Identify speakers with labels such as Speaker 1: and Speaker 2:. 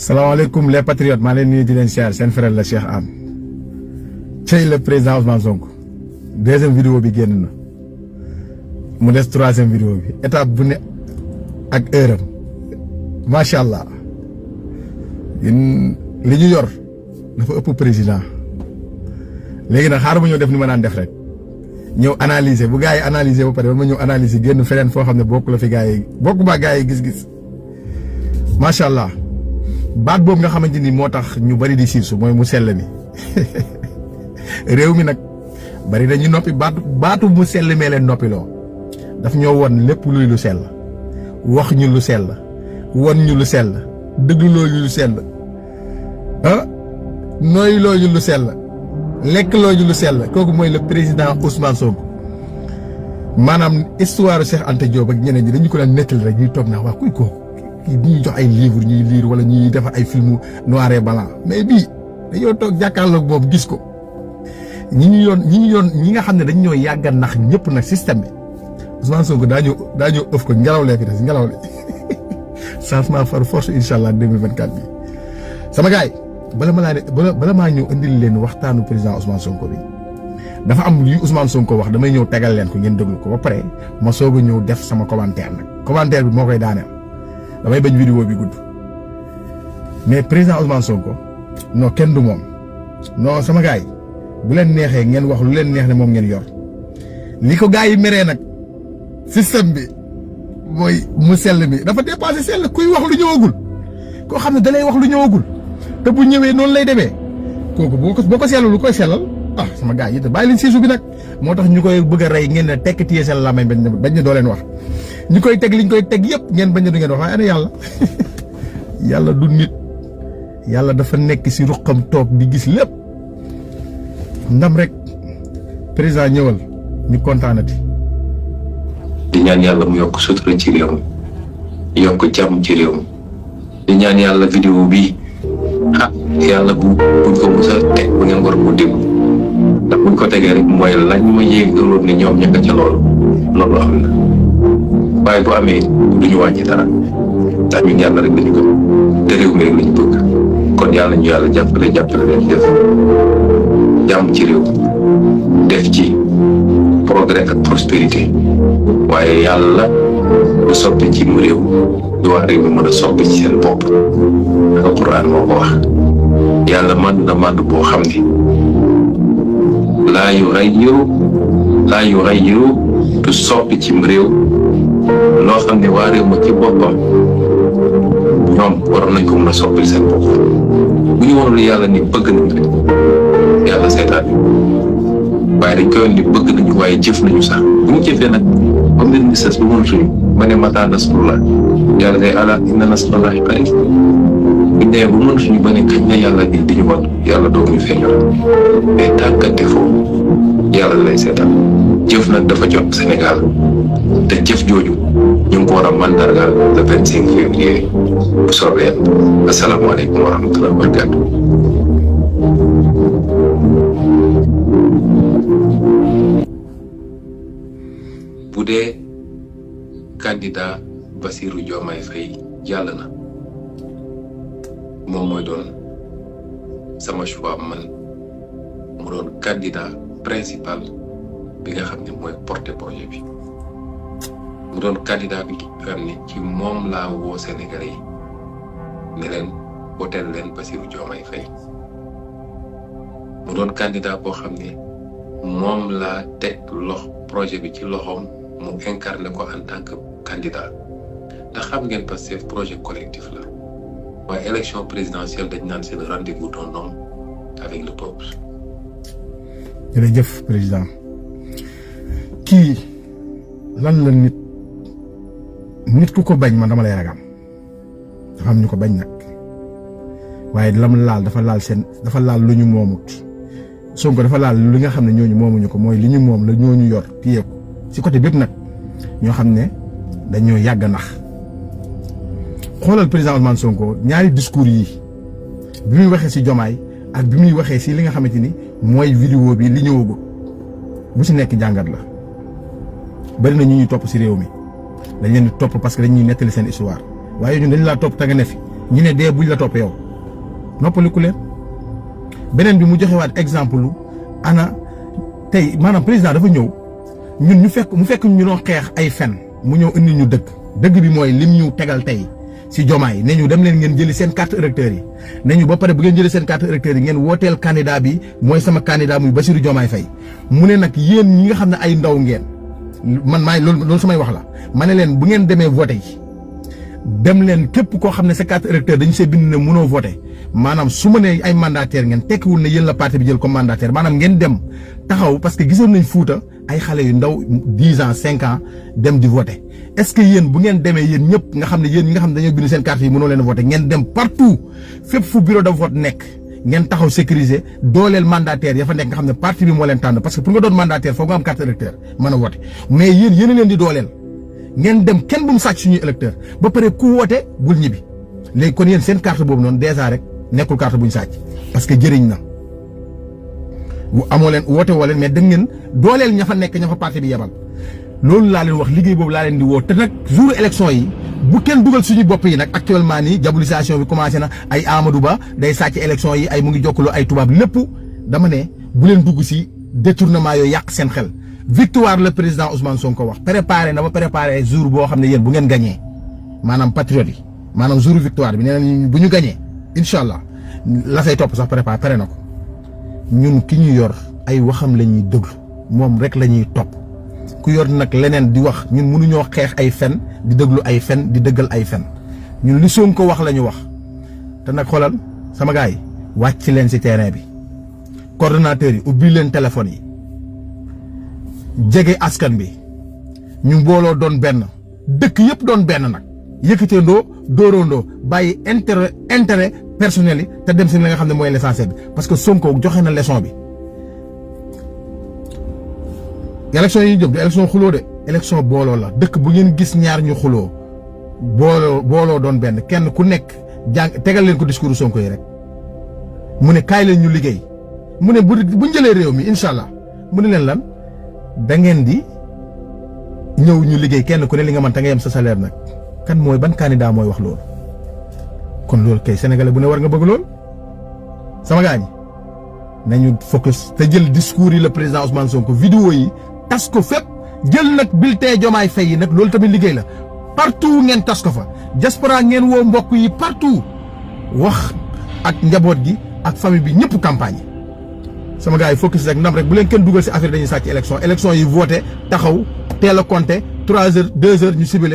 Speaker 1: salaamaaleykum les patriotes maa leen nuyu di leen siyaar seen frère la Cheikh Am cey le président Ousmane Sonko deuxième vidéo bi génn na mu des troisième vidéo bi étape bu ne ak heure am macha allah li ñu yor dafa ëpp président léegi nag xaaral ma ñëw def ni ma daan def rek ñëw analyser bu gars yi analyser ba pare ba ma ñëw analyser génn feneen foo xam ne bokk la fi gars yi bokk ba gars yi gis-gis macha allah. baat boobu nga xamante ni moo tax ñu bari di siisu mooy mu sell mi réew mi nag bari na ñu noppi baatu mu sell mee leen noppiloo daf ñoo won lépp luy lu sell wax ñu lu sell won ñu lu sell dëggloo ñu lu sell nooy loo ñu lu sell lekk loo ñu lu sell kooku mooy le président Ousmane Sonko maanaam histoire Cheikh Anta Diop ak ñeneen ñi dañu ko daan nettali rek ñuy toog naa wax kuy kooku. kii ñuy jox ay livre ñuy lire wala ñuy defar ay film noir et blanc mais bii dañoo toog jàkkaarloog moom gis ko ñi nga xam ne dañ ñoo yàgg a nax ñëpp nag système bi Ousmane Sonko daa ñëw ëf ko ngelaw lee fi des ngelaw li changement par force incha allah 2024 bi sama gars yi bala maa ñëw indil leen waxtaanu président Ousmane Sonko bi dafa am li Ousmane Sonko wax damay ñëw tegal leen ko ngeen déglu ko ba pare ma soog a ñëw def sama commentaire nag commentaire bi moo koy daaneel. damay bañ vidéo bi gudd mais président Ousmane Sonko non kenn du moom non sama gars yi bu leen neexee ngeen wax lu leen neex ne moom ngeen yor li ko gars yi meree nag système bi mooy mu sell mi dafa dépassé sell kuy wax lu ñëwagul koo xam ne da lay wax lu ñëwagul te bu ñëwee noonu lay demee kooku boo ko sellul lu koy sellal ah sama gars yi it bàyyi leen siisu bi nag moo tax ñu koy bëgg a rey ngeen ne tekk téye seen làmmiñ bañ ne doo leen wax. ñi koy teg liñ koy teg yëpp ngeen bañ a du ngeen wax waaye ana yàlla yàlla du nit yàlla dafa nekk si ruqam toog di gis lépp ndam rek président ñëwal ñu kontaanati.
Speaker 2: di ñaan yàlla mu yokk sutura ci réew mi yokk jàmm ci réew mi di ñaan yàlla vidéo bi yàlla buñ ko mos a teg bu ngeen war ko déglu ndax buñ ko tegee rek mooy lañ ma yéegaloon ne ñoom ña nga ca loolu am na. waaye bu amee du ñu wàññi dara ndax ñun yàlla rek lañu gëm te réew mi rek lañu bëgg kon yàlla ñu yàlla jàppale leen def jàmm ci réew def ci progrès ak prospérité waaye yàlla du soppi ci mu réew du waa réew mi mën a soppi ci seen bopp alquran moo ko wax yàlla mànd na mànd boo xam ni laa yu xayyiru du soppi ci mu réew loo xam ne waa réew ma ci boppam ñoom waroon nañ ko mën a soppil seen bopp bu ñu warul yàlla ni bëgg nañ rek yàlla seetaan waaye dañ koy ni bëgg nañu waaye jëf nañu sax bu ñu jëfee nag ba mbir mi sës bu mënatuñu ma ne mata nasrullah yàlla day ala inna nasrullahi qarib buñ demee bu mënatuñu ba ne kañ la yàlla di ñu wan yàlla doog ñu feeñal mais tàggate foofu yàlla lay seetaan jëf nag dafa jot Sénégal te jëf jooju ñu ngi ko war a mandargaal le 25 février bu soobee yàlla asalaamaaleykum wa rahmatulah wa barakaatu. bu dee candidat Bassirou Diomaye Faye jàll na moom mooy doon sama choix man mu doon candidat principal bi nga xam ne mooy porter projet bi. mu doon candidat bi nga xam ne ci moom laa woo Sénégalais yi ne leen woteel leen Bassirou Diomaye Faye mu doon candidat boo xam ne moom laa teg projet bi ci loxoom mu incarné ko en tant que candidat ndax xam ngeen Pastef projet collectif la waaye élection présidentielle dañ naan c'est le rendez-vous d'un homme avec le peuple.
Speaker 1: jërëjëf président kii lan la nit ku ko bañ man dama lay ragam dafa am ñu ko bañ nag waaye lam laal dafa laal lu ñu moomut Sonko dafa laal li nga xam ne ñooñu moomuñu ko mooy li ñu moom la ñooñu yor téye ko ci côté bépp nag ñoo xam ne dañoo yàgg nax xoolal président Ousmane Sonko ñaari discours yi bi muy waxee ci Diomaye ak bi muy waxee ci li nga xamante ni mooy vidéo bi li ñëwagul bu ci nekk jàngat la bari na ñu ñuy topp ci réew mi dañ leen di topp parce que dañuy nettali seen histoire waaye ñun dañ laa topp te nga ne fi ñu ne dee buñ la topp yow noppaliku leen. beneen bi mu joxewaat exemple lu ana tey maanaam président dafa ñëw ñun ñu fekk ñu doon xeex ay fen mu ñëw indi ñu dëgg bi mooy lim ñu tegal tey si Diomaye ne ñu dem leen ngeen jëli seen carte électeur yi ne ñu ba pare bu ngeen jëli seen carte électeur yi ngeen wooteel candidat bi mooy sama candidat muy Bassirou Diomaye Faye mu ne nag yéen ñi nga xam ne ay ndaw ngeen man maay loolu samay wax la ma ne leen bu ngeen demee voté yi dem leen képp koo xam ne sa carte électeur dañu see bind ne mënoo voté maanaam su ma nee ay mandataire ngeen tekkiwul ne yéen la parti bi jël comme mandataire maanaam ngeen dem taxaw parce que gisoon nañ Fuuta ay xale yu ndaw 10 ans 5 ans dem di voté est-ce que yéen bu ngeen demee yéen ñëpp nga xam ne yéen ñi nga xam ne dañoo bind seen carte yi mënoo leen voté ngeen dem partout fépp fu bureau de vote nekk ngeen taxaw sécuriser dooleel mandataire ya fa nekk nga xam ne parti bi moo leen tànn parce que pour nga doon mandataire foog nga am carte électeur mën a voté mais yéen a leen di dooleel ngeen dem kenn bu mu sàcc suñuy électeur ba pare ku woote bul ñibbi léegi kon yéen seen carte boobu noonu dèjà rek nekkul carte bu ñu sàcc parce que jëriñ na amoo leen woote woo leen mais da ngeen dooleel ña fa nekk ña fa parti bi yebal loolu laa leen wax liggéey boobu laa leen di woo te nag jour élection yi bu kenn dugal suñu bopp yi nag actuellement nii diabolisation bi commencé na ay Amadou Ba day sàcc élection yi ay mu ngi jokkaloo ay tubaab lépp dama ne bu leen dugg si détournement yooyu yàq seen xel victoire le président Ousmane Sonko wax préparé na ba préparé jour boo xam ne yéen bu ngeen gagné maanaam patriote yi maanaam jour victoire bi nee nañ bu ñu gagné incha allah la fay topp sax préparé pare na ko ñun ki ñu yor ay waxam la ñuy déglu moom rek la ñuy topp ku yor nag leneen di wax ñun mënuñoo xeex ay fen di déglu ay fen di dëggal ay fen ñun li Sonko wax la ñu wax te nag xoolal sama gars yi wàcc leen si terrain bi coordonnateurs yi ubbi leen téléphone yi jege askan bi ñu booloo doon benn dëkk yëpp doon benn nag yëkkateendoo dóoroondoo bàyyi intérêt personnel yi te dem si li nga xam ne mooy l'essentiel bi parce que Sonko joxe na leçon bi. élection yi jëm du élection xuloo de élection booloo la dëkk bu ngeen gis ñaar ñu xuloo booloo doon benn kenn ku nekk jàng tegal leen ko discours Sonko yi rek mu ne kaay leen ñu liggéey mu ne buñ jëlee réew mi incha allah mu ne leen lan da ngeen di ñëw ñu liggéey kenn ku ne li nga mën ta nga yem sa salaire nag kan mooy ban candidat mooy wax loolu kon loolu kay sénégalais bu ne war nga bëgg lool sama gars ñi nañu focus te jël discours yi le président Ousmane Sonko vidéo yi tas ko fépp jël nag bulletin Diomaye Faye yi nag loolu tamit liggéey la partout ngeen tas ko fa diaspora ngeen woo mbokk yi partout wax ak njaboot gi ak famille bi ñëpp campagne sama gars yi focus rek ndam rek bu leen kenn dugal si affaire dañuy sàcc élection yi voté taxaw teel a compté 3 heures 2 heures ñu ciblé